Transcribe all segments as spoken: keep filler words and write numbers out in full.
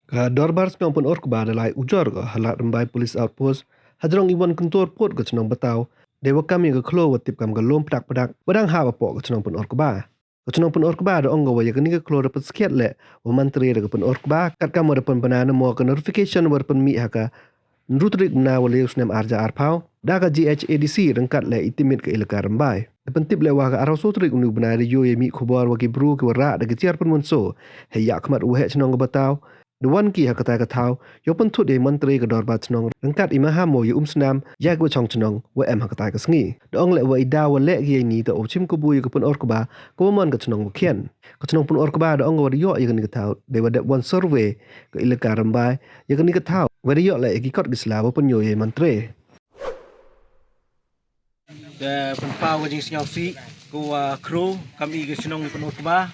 Ka dorbar chnong Pynuar Kba da lai ujor ka ha Lad Rymbai Police Outpost hajrong i wan kyntur pud ka chnong Bataw, dei wa kam ya ka khloo wa tip kam ka Lum Pdak Pdak wa dang hap hapoh ka chnong Pynuar Kba. Ka chnong Pynuar Kba da ong ka wa ya kani ka khloo da pynskhiat leh wa man tre da ka Pynuar Kba, katkam wa da pynbna na mo ka notification wa da pynmih ha ka ynru tarik bnai wa le u snem ar hajar arphaw, da ka G H A D C ryngkat leh i tipmit ka ilaka Rymbai. Da pyntip leh wa ha ka arphaw soo tarik uni u bnai da yoh ya mih khubor wa ki bru ki wa rah da ki tiar pynwon soo hei yakhmat u waheh chnong ka Bataw, da wan ki ha katai ka thaw yow pynthut ya i man tre ka dorbar chnong ryngkat i maham wow ya um snam ya ki wa chong chnong wa em ha katai ka sngi. Da ong leh wa i daw wa leh ki ya ini da u chim kabu ya ka Pynuar Kba ka wa man ka chnong wa khian. Ka chnong Pynuar Kba da ong ka wa da yoh ya kani ka thaw dei wa dep wan survey ka ilaka Rymbai ya kani ka thaw, wa da yoh leh ya ki kot ki sla wa pynyoh ya i man tre. Te pynpaw ka jingsngewsih ka wa khroo kam i ka chnong Pynuar Kba.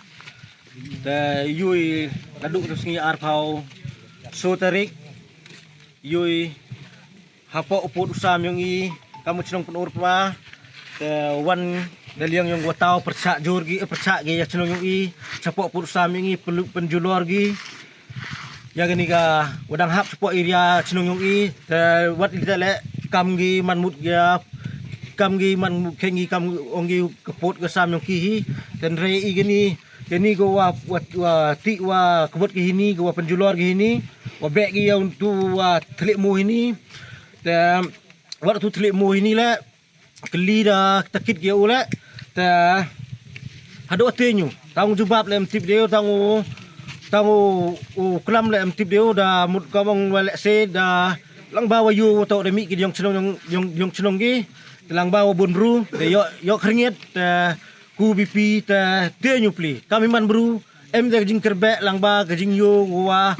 Te yui nadooh tu sngi arphaw soo tarik, yui hapoh u pud u sam yong i kam u chnong Pynuar Kba. Te wan da liang yong wa taw pyrchah jur ki, eh, pyrchah ki ya chnong yong i, chapoh pud u sam yong i, pynlu-, pynjulor ki ya kani ka wa dang hap chapoh area chnong yong i. Te wat i te leh kam ki man mut ya, kam ki man mut kheng ki kam ong ki ka pud ka sam yong ki hi. Te nre i kani, kani ka wa, wa, wa tih wa kbut ki hini, ka wa pynjulor ki hini, wa beh ki ya u tu wa thlieh moo hini. Te wat tu thlieh moo hini leh kylli da takit ki ya u leh. Te hadooh te nyu tang u jubab leh em tip deu, tang u, tang u, u klam leh em tip deu, da mut ka mong wa leh se da lang ba wa yoh wa toh da mih ki yong chnong yong, yong, yong chnong ki. Te lang ba wa bun bru da yoh, yoh khyrngiat, te ku bipi, te te nyu pli kam i man bru. Em da ka jingkyrbeh lang ba ka jingyoh wa,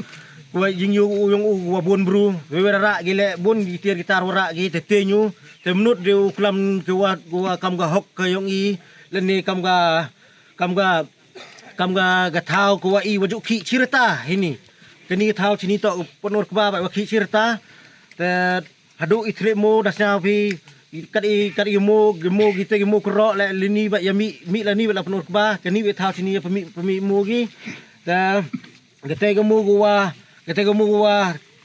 wa jingyoh u yong u wa bun bru. Wei wa rah ki leh bun ki tiar ki tar wa rah ki te te nyu. Te mynut de u klam ki wa, wa kam ka hok ka yong i, lane kam ka, kam ka, kam ka, ka thaw ka wa i wa ju khih chirta hini. Kani ka thaw chini toh Pynuar Kba wa khih chirta. Te hadooh i thlieh moo da sñiaw phi, i kat i, kat i moo, ki moo ki te ki moo kyrroh leh lini wa ya mih, mih lani wa la Pynuar Kba, kani wa thaw chini ya pynmih, pynmih moo ki. Te kate ka moo ka wa, kate ka moo ka wa,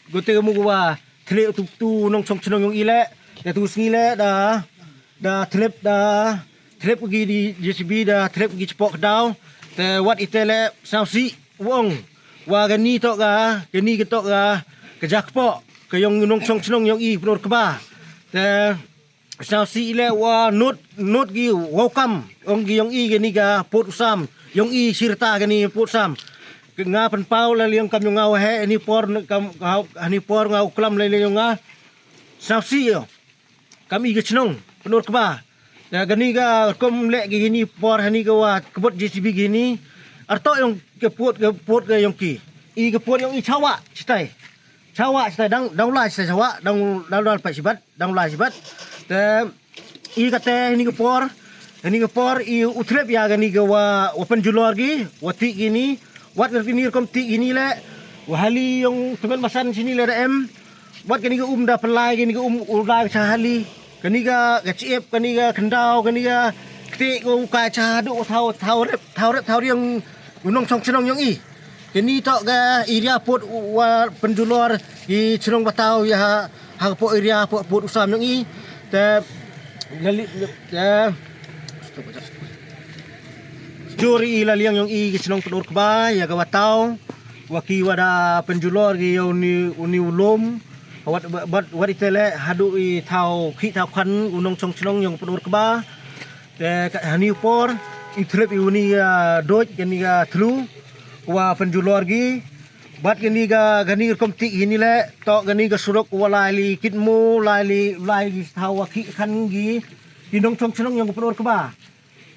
kate ka moo ka wa thlieh tu, tu nongchong chnong yong i leh. Te tu sngi leh da, da thlep, da thlep ki di J C B, da thlep ki chapoh ka daw. Te wat i te leh sñiawsih u ong wa kani toh ka, kani ka toh ka, ka jakpoh ka yong nongchong chnong yong i Pynuar Kba. Te sñiawsih leh wa note, note ki wow kam ong ki yong i kani ka pud u sam yong i chirta, kani pud sam. Nga pynpaw la liang kam yong nga wa heh ini por, kam, ha, ini por nga u klam la liang yong nga. Sñiawsih yoh kam i ka chnong Pynuar Kba. Ya kani ka rukom leh ki hini por hani ka wa kbut J C B ki hini. Artoh yong ka pud, ka pud ka yong ki. I ka pud yong i chawa chitai. Chawa chitai, dang, dang u lai chitai chawa, dang, dang u lai pa chibat, dang u lai chibat. Te i kate hini ka por, hini ka por i u thlep ya kani ka wa, wa pynjulor ki, wa tih ki ni, wat kani rukom tih ki ni leh, wa hali yong tymmen basan chini leh da em. Wat kani ka um da pynlai, kani ka um u lai cha hali. Kani ka, ka chiep, kani ka khyndaw, kani ka kti ko u kai cha hadooh thaw, thaw rep, thaw rep, thaw riang u nongchong chnong yong i. Kani toh ka area pud wa pynjulor ki chnong Bataw ya ha, ha poh area, poh pud u sam yong i. Te lali, te jur i la liang yong i ki chnong Pynuar Kba ya ka Bataw, wa ki wa da pynjulor ki ya uni, uni u lum. Wat, wat, wat i te leh hadooh i thaw khih thaw khan u nongchong chnong yong Pynuar Kba. Te ka, hani por i thlep i uni, ah, doj, kani ka thlu wa pynjulor ki. Bat kani ka, kani rukom tih hini leh, toh kani ka surok wa lai li kit moo, lai li, lai ki thaw wa khih khan ki, ki nongchong chnong yong Pynuar Kba.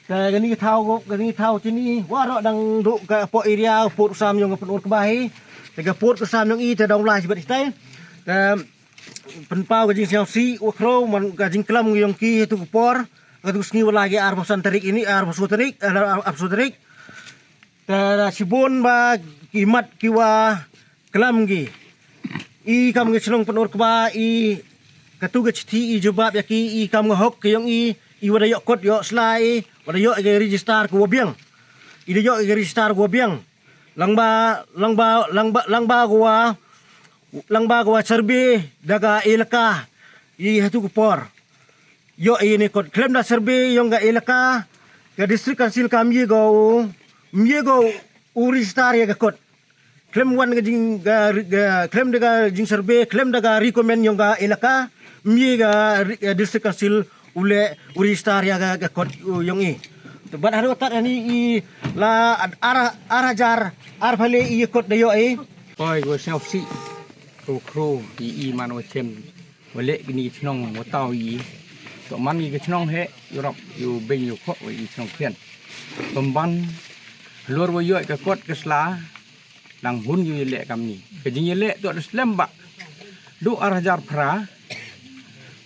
Te kani ka thaw, kani ka thaw chini, waroh dang dooh ka poh area, pud u sam yong Pynuar Kba hi. Te ka pud u sam yong i te dang u lai chibat chitai. Te pynpaw ka jingsñiawsih wa khroo, man ka jingklam yong ki ha tu ka por, ha tu sngi wa lai ki arphaw san tarik ini, arphaw soo tarik, arphaw soo tarik. Te da chibun wa ki mat ki wa klam ki. I kam ka chnong Pynuar Kba, i katu ka chithi i jubab ya ki, i kam ka hok ka yong i, i wa da yoh kot yoh sla i, wa da yoh ka register ka wa biang. I da yoh ka register ka wa biang. Langba, langba, langba, langba kawa, langba kawa survey da ka elaka i hatu ka por. Yoh i ni kot khlem da survey yong ka elaka, ka district council kam ye ko, ye ko u register ya ka kot. Khlem wan ka jing, ka, ka, khlem da ka jing survey, khlem da ka recommend yong ka elaka, mi ka re-, ka district council u le u register ya ka, ka kot, u yong i. Te bad haru tat ani i la ar, ar hajar ar phale i kot da yoh i. Oi, ko sngewsih, ko khro, i, i man wa chem. Wa leh kini ki chnong wa taw i. Toh man ki ka chnong heh, yurap, yu beng yu khoh wa i chnong khian. Pynban, halor wa yoh ka kot ka sla, dang hun yu leh kamni. Ka jingyaleh toh da slem bha. Du ar hajar phra,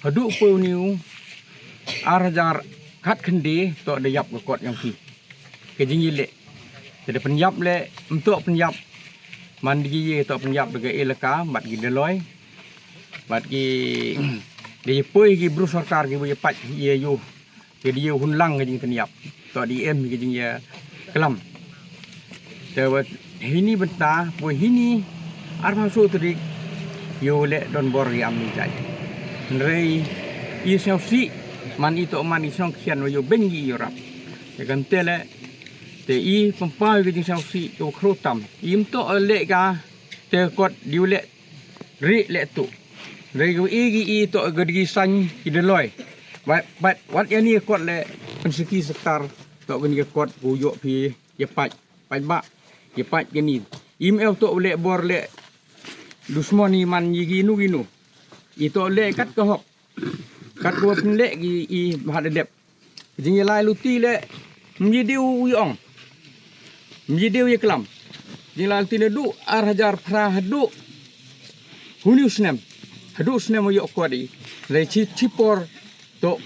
hadu pynniu ar hajar khat khyndai toh da yap ka kot yong ki. Ka jingyaleh. Te da pynyap leh, ym toh pynyap. Man di ki ye toh pynyap da ka elaka, bad ki Dolloi. Bad ki, da ye poi ki bru sorkar ki wa ye pait ye yu. Te da ye hun lang ka jingpynyap. Toh da ye em ka jingyaklam. Te wa hini bynta, wa hini arphaw soo tarik, yow leh don bor ki am ni jai. Hynrei, i sngewsih, man i toh man i chnong khian wa yow beng ki yurap. Te kamte leh, te i pynpaw ka jingsngewsih ka wa khro tam. I ym toh leh ka, te kot di u leh ri leh tu. Ri ka wa i ki i toh ka di ki sañ ki Dolloi. Bad, bad, wat ya ni kot leh pynsiki sektar toh ka ni ka kot ku yoh phi ya pait, pait bha, ya pait ka ni. I ym ew toh u leh bor leh dusmon i man yi ki nu ki nu. I toh leh kat ka hok. Kat ka wa pynleh ki i bha da dep. Jingyalai luti leh, ym ye dei u yong. Ym ye dei u yaklam. Jingyalai luti leh du, ar hajar phra hadu. Huni u snem. Hadu snem u yoh kot i. Leh chi, chi por toh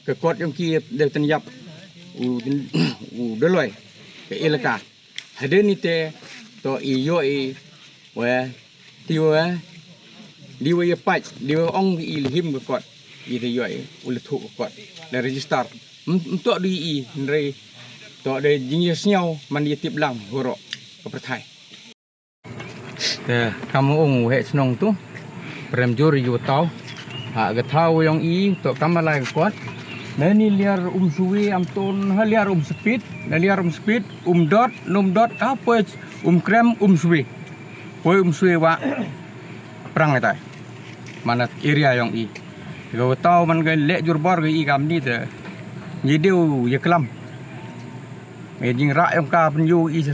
ka kot yong ki da pynyap. U, u Dolloi. Ka elaka. Hadien ite, toh i yoh i, wa, ti wa, di wa ya pait, di wa ong i lehim ka kot, i te yoh i, u le thuh ka kot, le register. Ym, ym toh di i, hynrei, toh de jingyasngew, man ya tip lang, waroh, ka pyrthai. Te, kam ong u heh chnong tu, prem jur yu taw, ha, ka thaw yong i, toh kam lai ka kot, na ni liar um suwi, am ton, ha liar um sepit, na liar um sepit, um dot, num dot, ha poi um krem, um suwi. Poi um suwi wa prang itai. Mana area yong i. Ka wa taw man ka leh jur bor ka i kam ni te. Ni dei u yaklam. Me jingrah yong ka pynyoh i sa,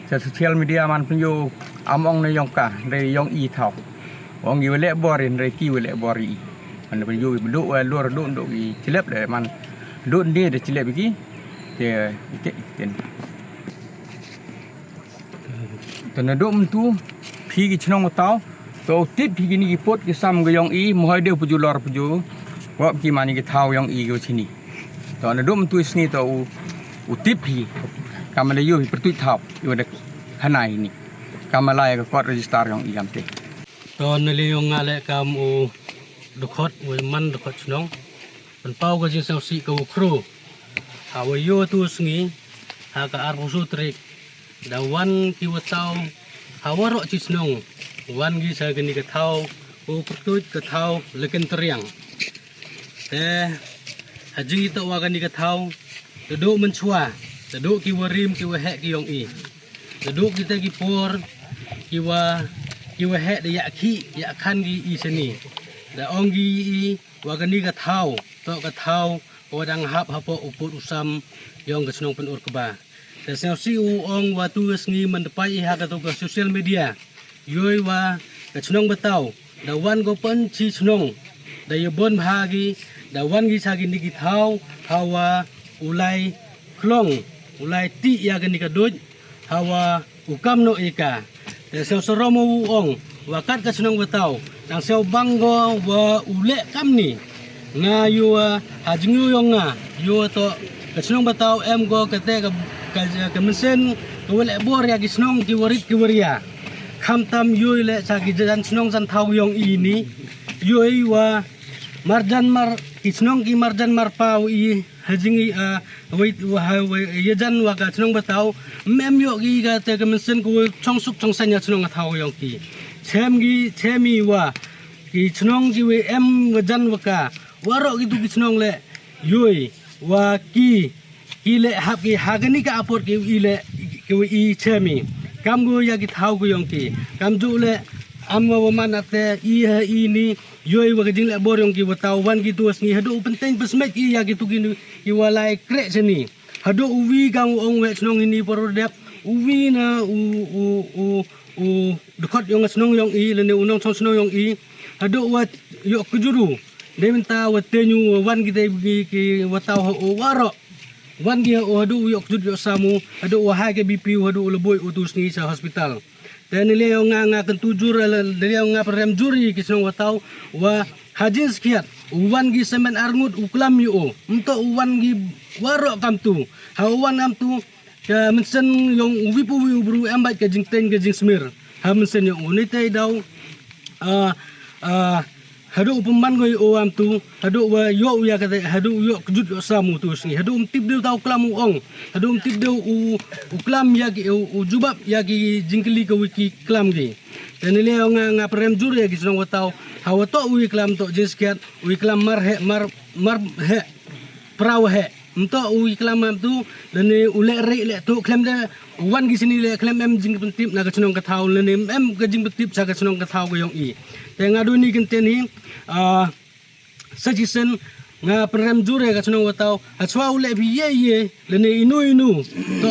sa social media man pynyoh am ong na yong ka, hynrei yong i thaw. Ong i wa leh bor i, hynrei ki wa leh bor i. Man pynyoh i bdu wa lur du du i chilep le man. Du ni de chilep ki. Te, te, te. Te na dum tu, phi ki chnong wa taw, toh u tip phi ki ni ki put ki sam ka yong i, mohoi dei u pynjulor pynju, wa ki man ki thaw yong i ki wa chini. Toh na dum tu i sngi toh u, u tip phi, kam le yoh i pyrtuit thaw, i wa da khana i ni. Kam lai ka kot register yong i kam te. Toh na le yong nga le kam u dkhot, u man dkhot chnong. Pynpaw ka jingsngewsih ka wa khro. Ha wa yoh tu sngi, ha ka arphaw soo tarik. Da wan ki wa taw, ha waroh chi chnong. Wan ki sa kani ka thaw, u pyrtuit ka thaw, leken teriang. Te, ha jingitoh wa kani ka thaw, te du mynchwa, te du ki wa rim ki wa heh ki yong i. Te du ki te ki por, ki wa, ki wa heh da ya ki, ya khan ki i sini. Da ong ki i, wa kani ka thaw, toh ka thaw, wa dang hap hapoh u put u sam, yong ka chnong Pynurkba. Te sngewsih u ong wa tu ka sngi man da pait i ha ka tu ka social media. Yoh i wa ka chnong Bataw, da wan ko pynchi chnong, da ya bon bha ki, da wan ki sa ki ni ki thaw, ha wa u lai klong, u lai ti ya kani ka duit, ha wa u kam noh i ka. Te sngewsarom u ong, wa kat ka chnong Bataw, nang sngewbang ko wa u leh kamni. Nga yoh, ha jingyoh yong nga, yoh toh, ka chnong Bataw em ko kate ka, ka, ka mynsiem, ka wa leh bor ya ki chnong ki wa rit ki wa ria. Khamtam yoh i leh sa ki jan chnong jan thaw yong i ni, yoh i wa marjan mar, ki chnong ki marjan marpaw i, Ha jing i, ah, wei, wa, ha, wei, ya jan wa ka chnong Bataw, mem yoh ki ka te ka mynsiem ko chong suk chong saiñ ya chnong ka thaw yong ki. Chem ki, chem i wa, ki chnong ki wei em wa jan wa ka, waroh ki tu ki chnong le, yoi, wa ki, ki le hap ki ha kani ka apot ki i le, ki wei i chem i. Kam ko ya ki thaw ko yong ki. Kam ju le, am wa wa man ate, i ha i ni, yoi wa ka jing le bor yong ki Bataw, wan ki tu sngi, haduh u pynteng pysmech i ya ki tu ki ni, ki wa lai kreh chani. Haduh u wi kam u ong wei chnong ini poro dep, u wi na u, u, u, u dkhot yong chnong yong i, lane u nongchong chnong yong i. Haduh wa yoh kjut u. Dei mynta wa te ñu wa wan ki te ki, ki Bataw ha u waroh. Wan ki ha u haduh u yoh kjut yoh samu, haduh wa hai ka B P u, haduh u la boi u tu sngi sa hospital. Te ni le yong nga, nga kyntu jur, le, le yong nga pyrem jur i ki chnong Bataw, wa ha jingskhiat, u wan ki semen arngut u klam i o. Mto u wan ki waroh kam tu. Ha u wan kam tu, ka mynsiem yong u wi pu wi u bru em bait ka jingteng ka jingsmir. Ha mynsiem yong u ni te daw, ah, ah, haduh u pynman ko i o am tu, haduh wa yoh u ya ka te, haduh u yoh kjut yoh samu tu sngi, haduh um tip deu tau klam u ong, haduh um tip deu u, u klam ya ki, u, u jubab ya ki jingkylli ka wi ki klam ki. Te ni le yong nga, nga pyrem jur ya ki chnong Bataw, ha wa toh u i klam toh jingskhiat, u i klam mar he, mar, mar he, prau he. Mto u i klam am tu, lane u le re le tu khlem de, wan ki sini le khlem em jingpyntip na ka chnong ka thaw, lane em ka jingpyntip sa ka chnong ka thaw ka yong i. Te nga du ni kynten hi, ah, sa chisien nga pyrem jur ya ka chnong Bataw, ha chwa u le phi ye ye, lane inu inu. To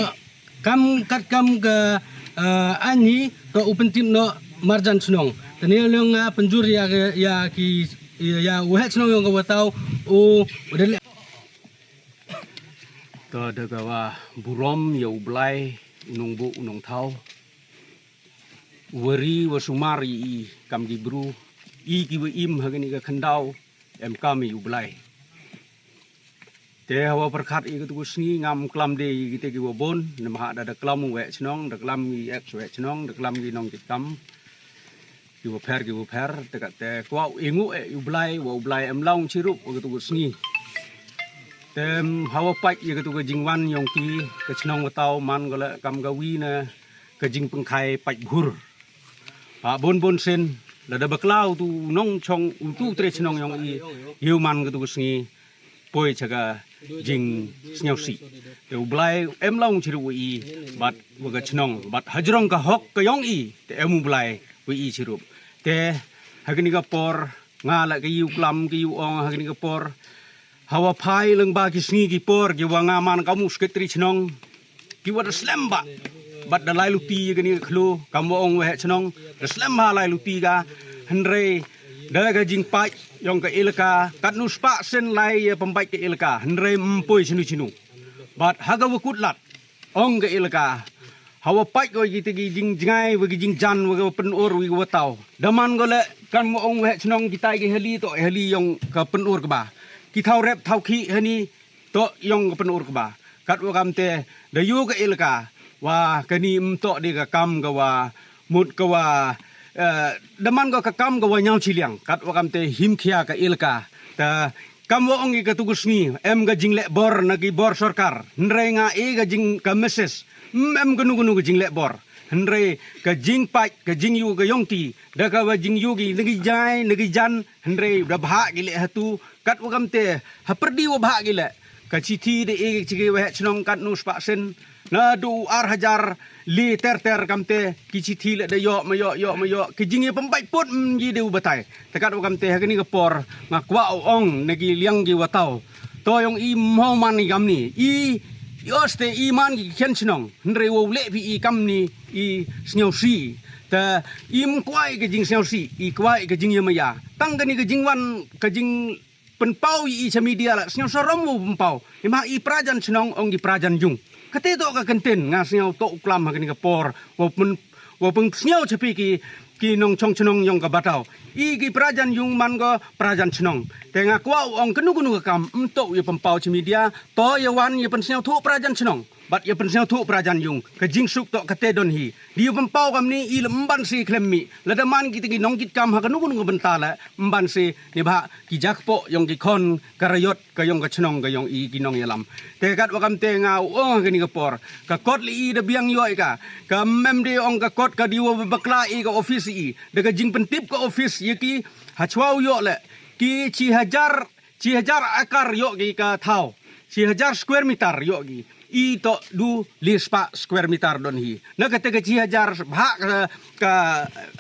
kam kat kam ka, ah, ani, to u pyntip noh marjan chnong. Te ni le nga pynjur ya ka, ya ki, ya u he chnong yong ka Bataw, u, u de le. To da ka wa burom ya u Blai, u nongbuh, u nongthaw. Wa ri wa sumar i, i kam ki bru, i ki wa im ha kani ka khyndaw, em kam i u Blai. Te ha wa pyrkhat i ka tu ka sngi ngam klam de i ki te ki wa bon, namar da da klam u wei chnong, da klam i ek wei chnong, da klam ki nongkitkam. Ki wa pher, ki wa pher, te kat te kwah u i ngu e u Blai, wa u Blai em long chirup, wa ka tu ka sngi. Te em ha wa pait ya ka tu ka jingwan yong ki, ka chnong Bataw man ko le kam ka wi na, ka jingpynkhai pait bhur. Ha bon bon sien, lada bakla u tu nongchong, u tu tre chnong yong i, yow man ka tu ka sngi, poi cha ka jingsñiawsih. Te u Blai em long chirup wa i, bad wa ka chnong, bad hajrong ka hok ka yong i, te em u Blai wa i chirup. Te ha kani ka por, nga la ka yow klam, ka yow ong, ha kani ka por. Ha wa phai lang ba ki sngi ki por, ki wa nga man kam u secretary chnong. Ki wa da slem ba, bad da lai luti ya kani ka khloo, kam wa ong wa he chnong, da slem ha lai luti ka, hynrei, da ka jingpait yong ka elaka, katnu spah sien lai ya pynpait ka elaka, hynrei ym poi chinu chinu. Bad ha ka wa kut lad, ong ka elaka, ha wa pait ko ki te ki jingjngai, wa ki jingjan, wa ka pynur, wa ka Bataw. Da man ko le, kam wa ong wa he chnong, ki tai ki hali to, hali yong ka pynur ka ba. Ki thaw rep, thaw khih, hani, to yong ka pynur ka ba. Kat wa kam te, da yow ka elaka, wa kani ym to de ka kam ka wa, mut ka wa, eh, da man ko ka kam ka wa ñiaw chiliang. Kat wa kam te him khia ka elaka. Ta kam wa ong i ka tu ka sngi, em ka jingleh bor na ki bor sorkar. Hynrei nga e ka jing ka message. Ym em kanu kanu ka jingleh bor. Hynrei ka jingpait, ka jingyow ka yong ti. Da ka wa jingyow ki, na ki jai, na ki jan. Hynrei da bha ki le ha tu, kat wa kam te, ha pyrdi wa bha ki le. Ka chithi da e ki chi ki wa he chnong katnu spah sien. Na du ar hajar le ter ter kam te, ki chithi le da yoh ma yoh, yoh ma yoh. Ki jingya pynbait put, mm, yi de u batai. Te kat wa kam te, ha kani ka por, nga kwah u ong, na ki liang ki Bataw. To yong i mho man i kam ni. I, i os te i man ki khian chnong. Hynrei wow leh phi i kam ni i sñiawsih. Ta i ym kwah i ka jingsñiawsih, i kwah i ka jingyamaya. Tang kani ka jingwan, ka jingpynpaw i, i cha media la, sñiaw sarom wow pynpaw. I ma i prajan chnong ong i prajan yung. Kate to ka kyntien nga sñiaw to u klam ha kani ka por. Wow pyn, wow pynsñiaw cha phi ki, ki nongchong chnong yong ka Bataw. I ki prajan yung man ko prajan chnong. Te nga kwah u ong kanu kanu ka kam, ym to u ya pynpaw cha media, to ya wan ya pynsñiaw to prajan chnong. Bad ya pynsñiawthooh para jan yung, ka jingsuk toh kate don hi. Di u pynpaw kamni i leh mban se khlem mih. Lada man kita ki nongkitkam ha kano kano ka bynta leh, mban se neibhah ki jakpoh yong ki khon ka raiot ka yong ka chnong ka yong i ki nongyalam. Te katwa kamte nga u ong ha kani ka por, ka kot leh i da biang yoh i ka. Ka mem de ong ka kot ka di wa bakla i ka office i. Da ka jingpyntip ka office ya ki, hachwa u yoh leh ki chi hajar chi hajar akar yoh ki ka thaw. Chi hajar square meter yoh ki. I toh du le spah square meter don hi. Na kate ka chi hajar bhah ka, ka,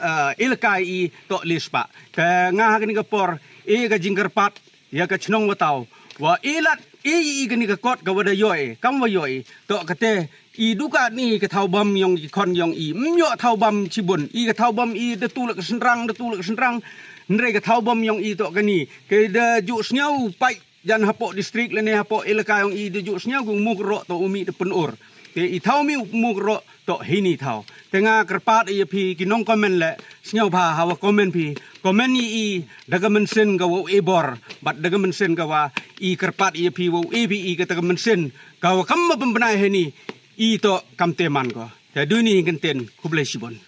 ah, elaka i toh le spah. Te nga ha kani ka por, e ka jingkyrpad ya ka chnong Wataw, wa e lad e i kani ka kot ka wa da yoh e, kam wa yoh e. Toh kate i du katni ka thaw bam yong ki khon yong i. Ym yoh thaw bam chibun. I ka thaw bam i da tu leh ka synrang, da tu leh ka synrang. Hynrei ka thaw bam yong i toh kani. Ka da ju sñiaw pait jan hapoh district lane hapoh elaka yong i da ju sñiaw ki u Mookyroh toh u mih da pynur. Te i thaw mih u Mookyroh toh heini thaw. Te nga kyrpad ya phi ki nong comment leh, sñiawbha hawa comment phi, comment ya i da ka mynsien ka wow e bor, bad da ka mynsien ka wa i kyrpad ya phi wow e phi i kata ka mynsien ka wa kam wa pynbna heini. I toh kamte man ko. Te du ini i kyntien, khublei chibun.